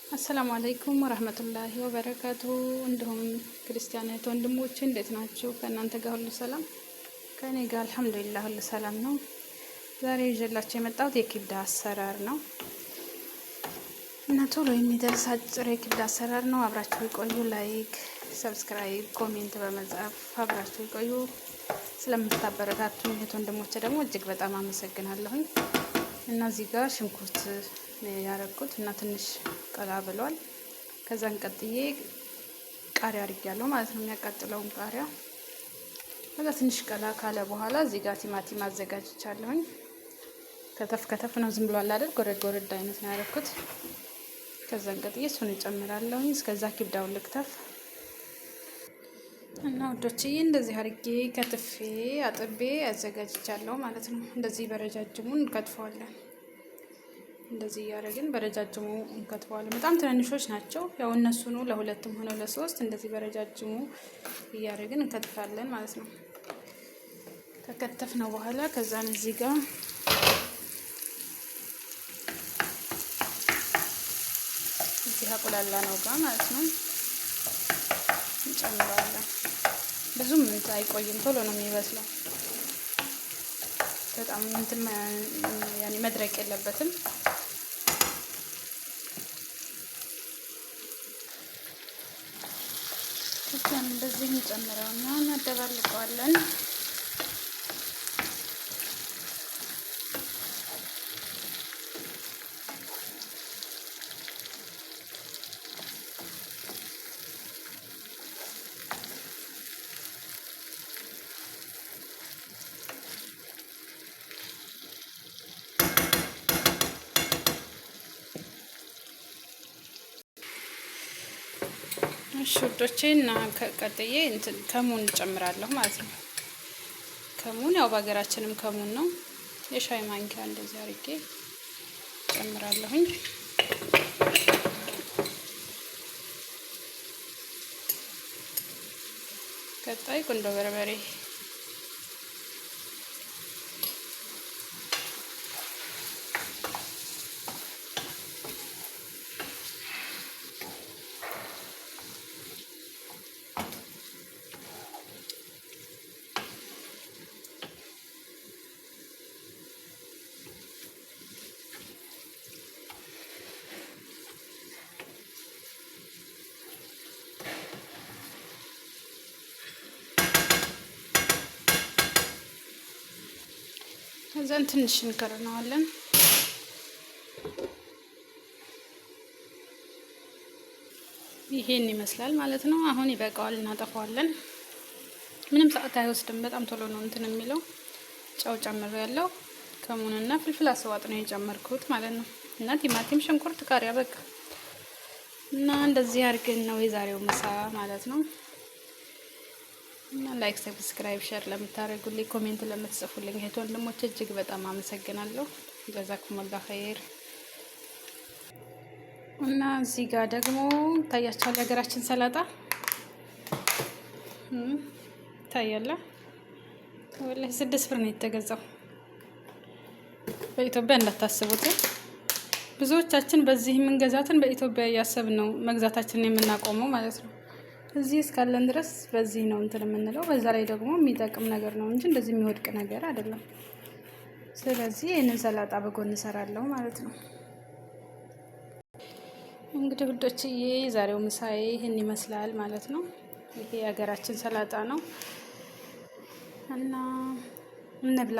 السلام عليكم ورحمة الله وبركاته። እንዲሁም ክርስቲያን እህት ወንድሞቼ እንዴት ናችሁ? ከእናንተ ጋር ሁሉ ሰላም? ከእኔ ጋር الحمد لله ሁሉ ሰላም ነው። ዛሬ ይዤላችሁ የመጣሁት የ كبدة አሰራር ነው እና ቶሎ የሚደርስ አጭር የ كبدة አሰራር ነው። አብራችሁ ይቆዩ። Like፣ subscribe፣ comment በመጻፍ አብራችሁ ይቆዩ። ስለምታበረታቱ እህት ወንድሞቼ ደግሞ እጅግ በጣም አመሰግናለሁኝ። እና እዚህ ጋር ሽንኩርት ያረኩት እና ትንሽ ቀላ ብሏል። ከዛን ቀጥዬ ቃሪያ አድርጊያለሁ ማለት ነው፣ የሚያቃጥለውን ቃሪያ። ከዛ ትንሽ ቀላ ካለ በኋላ እዚህ ጋር ቲማቲም አዘጋጅቻለሁኝ። ከተፍ ከተፍ ነው ዝም ብሏል አይደል? ጎረድ ጎረድ አይነት ነው ያረኩት። ከዛን ቀጥዬ እሱን እጨምራለሁኝ። እስከዛ كبدة ውን ልክተፍ እና ውዶችዬ እንደዚህ አድርጌ ከትፌ አጥቤ አዘጋጅቻለሁ ማለት ነው። እንደዚህ በረጃጅሙ እንከትፈዋለን። እንደዚህ እያደረግን በረጃጅሙ እንከትፈዋለን። በጣም ትንንሾች ናቸው። ያው እነሱኑ ለሁለትም ሆነ ለሶስት እንደዚህ በረጃጅሙ እያደረግን እንከትፋለን ማለት ነው። ከከተፍነው በኋላ ከዛን እዚህ ጋር እዚህ አቁላላ ነው ጋር ማለት ነው እንጨምረዋለን። ብዙም እንትን አይቆይም፣ ቶሎ ነው የሚበስለው። በጣም እንትን ያኔ መድረቅ የለበትም። ከዛም እንደዚህ እንጨምረውና እናደባልቀዋለን። እሺ ውዶቼ እና ቀጥዬ እንትን ከሙን እጨምራለሁ ማለት ነው። ከሙን ያው በሀገራችንም ከሙን ነው። የሻይ ማንኪያ እንደዚህ አድርጌ እጨምራለሁኝ። ቀጣይ ቁንዶ በርበሬ ከዛን ትንሽ እንከርነዋለን። ይሄን ይመስላል ማለት ነው። አሁን ይበቃዋል፣ እናጠፋዋለን። ምንም ሰዓት አይወስድም። በጣም ቶሎ ነው እንትን የሚለው። ጨው ጨምሮ ያለው ከሙንና فلفل أسود ነው የጨመርኩት ማለት ነው። እና ቲማቲም፣ ሽንኩርት፣ ቃሪያ በቃ እና እንደዚህ አድርገን ነው የዛሬው ምሳ ማለት ነው። እና like፣ subscribe፣ share ለምታደርጉልኝ comment ለምትጽፉልኝ እህት ወንድሞች እጅግ በጣም አመሰግናለሁ። جزاكم الله خير። እና እዚህ ጋር ደግሞ ይታያቸዋል የሀገራችን ሰላጣ ይታያል። ወላሂ 6 ብር ነው የተገዛው። በኢትዮጵያ እንዳታስቡት። ብዙዎቻችን በዚህ የምንገዛትን በኢትዮጵያ እያሰብን ነው መግዛታችንን የምናቆመው ማለት ነው። እዚህ እስካለን ድረስ በዚህ ነው እንትን የምንለው። በዛ ላይ ደግሞ የሚጠቅም ነገር ነው እንጂ እንደዚህ የሚወድቅ ነገር አይደለም። ስለዚህ ይህንን ሰላጣ በጎን እሰራለሁ ማለት ነው። እንግዲህ ውዶችዬ ዛሬው ምሳዬ ይህን ይመስላል ማለት ነው። ይሄ የሀገራችን ሰላጣ ነው እና እንብላ።